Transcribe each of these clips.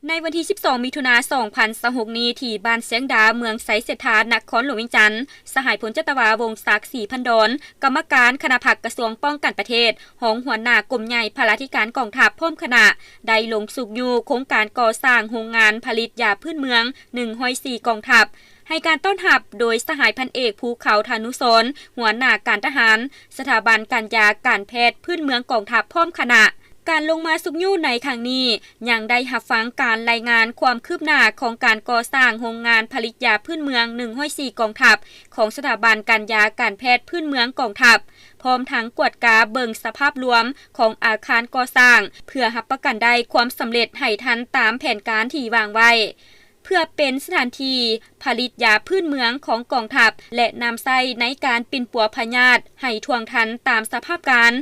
ໃນວັນທີສິບສອງ ມິຖຸນາ ສອງພັນຊາວຫົກນີ້ ທີ່ບ້ານຊຽງດາ ເມືອງໄຊເສດຖາ ນະຄອນຫຼວງວຽງຈັນ, ສະຫາຍ ພົນຈັດຕະວາ ວົງສັກ ສີພັນດອນ, ກຳມະການຄະນະພັກກະຊວງປ້ອງກັນປະເທດ, ຮອງຫົວໜ້າກົມໃຫຍ່ພະລາທິການກອງທັບ ພ້ອມຄະນະ ໄດ້ລົງຊຸກຍູ້ໂຄງການກໍ່ສ້າງໂຮງງານຜະລິດຢາພື້ນເມືອງ ໜຶ່ງຮ້ອຍສີ່ ກອງທັບ, ໃຫ້ການຕ້ອນຮັບໂດຍສະຫາຍ ພັນເອກ ພູເຂົາ ທະນຸສອນ, ຫົວໜ້າການທະຫານ, ສະຖາບັນການຢາການແພດພື້ນເມືອງກອງທັບ ພ້ອມຄະນະ. ການລົງມາຊຸກຍູ້ໃນຄັ້ງນີ້ ຍັງໄດ້ຮັບຟັງການລາຍງານຄວາມຄືບໜ້າຂອງການກໍ່ສ້າງໂຮງງານຜະລິດຢາພື້ນເມືອງ ໜຶ່ງຮ້ອຍສີ່ ກອງທັບ ຂອງສະຖາບັນການຢາການແພດພື້ນເມືອງກອງທັບ, ພ້ອມທັງກວດກາເບິ່ງສະພາບລວມຂອງອາຄານກໍ່ສ້າງ ເພື່ອຮັບປະກັນໄດ້ຄວາມສຳເລັດໃຫ້ທັນຕາມແຜນການທີ່ວາງໄວ້. ເພື່ອເປັນສະຖານທີ່ຜະລິດຢາພື້ນເມືອງຂອງກອງທັບ ແລະ ນຳໃຊ້ໃນການປິ່ນປົວພະຍາດໃຫ້ທ່ວງທັນຕາມສະພາບການ,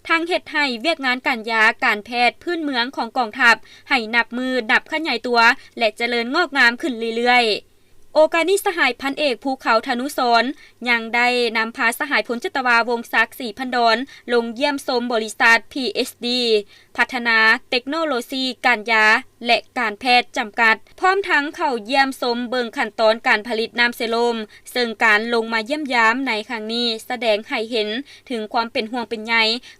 ທັງເຮັດໃຫ້ວຽກງານການຢາການແພດພື້ນເມືອງຂອງກອງທັບໃຫ້ນັບມື້ນັບຂະຫຍາຍຕົວ ແລະ ຈະເລີນງອກງາມຂຶ້ນເລື້ອຍໆ. ໂອກາດນີ້ ສະຫາຍ ພັນເອກ ພູເຂົາ ທະນຸສອນ ຍັງໄດ້ນຳພາສະຫາຍ ພົນຈັດຕະວາ ວົງສັກ ສີພັນດອນ ລົງຢ້ຽມຊົມບໍລິສັດ ພີເອັດສດີ ພັດທະນາເຕັກໂນໂລຊີການຢາ ແລະ ການແພດ ຈຳກັດ, ພ້ອມທັງເຂົ້າຢ້ຽມຊົມເບິ່ງຂັ້ນຕອນການຜະລິດນ້ຳເຊໂຣມ, ເຊິ່ງການລົງມາຢ້ຽມຢາມໃນຄັ້ງນີ້ ສະແດງໃຫ້ເຫັນເຖິງຄວາມເປັນຫ່ວງເປັນໃຍ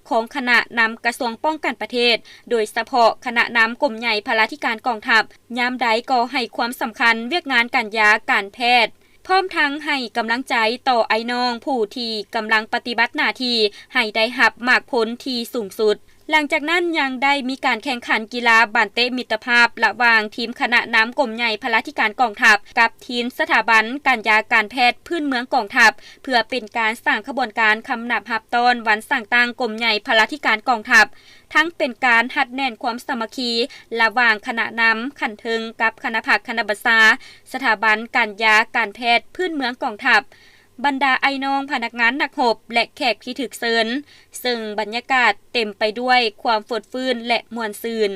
ຂອງຄະນະນຳກະຊວງປ້ອງກັນປະເທດ, ໂດຍສະເພາະຄະນະນຳກົມໃຫຍ່ພະລາທິການກອງທັບ, ຍາມໃດກໍໃຫ້ຄວາມສຳຄັນວຽກງານການຢາການແພດ, ພ້ອມທັງໃຫ້ກຳລັງໃຈຕໍ່ອ້າຍນ້ອງຜູ້ທີ່ກຳລັງປະຕິບັດໜ້າທີ່ໃຫ້ໄດ້ຮັບໝາກຜົນທີ່ສູງສຸດ. ຫຼັງຈາກນັ້ນຍັງໄດ້ມີການແຂ່ງຂັນກິລາບານເຕະມິດຕະພາບ ລະຫວ່າງທີມຄະນະນຳກົມໃຫຍ່ພະລາທິການກອງທັບ ກັບທີມສະຖາບັນການຢາການແພດພື້ນເມືອງກອງທັບ ເພື່ອເປັນການສ້າງຂະບວນການຄຳນັບຮັບຕ້ອນວັນສ້າງຕັ້ງກົມໃຫຍ່ພະລາທິການກອງທັບ, ທັງເປັນການຮັດແໜ້ນຄວາມສາມັກຄີລະຫວ່າງຄະນະນຳຂັ້ນເທິງກັບຄະນະພັກຄະນະບັນຊາ, ສະຖາບັນການຢາການແພດພື້ນເມືອງກອງທັບ, ບັນດາອ້າຍນ້ອງພະນັກງານນັກຮົບ ແລະ ແຂກທີ່ຖືກເຊີນ, ເຊິ່ງບັນຍາກາດເຕັມໄປດ້ວຍຄວາມຟົດຟື້ນ ແລະ ມ່ວນຊື່ນ.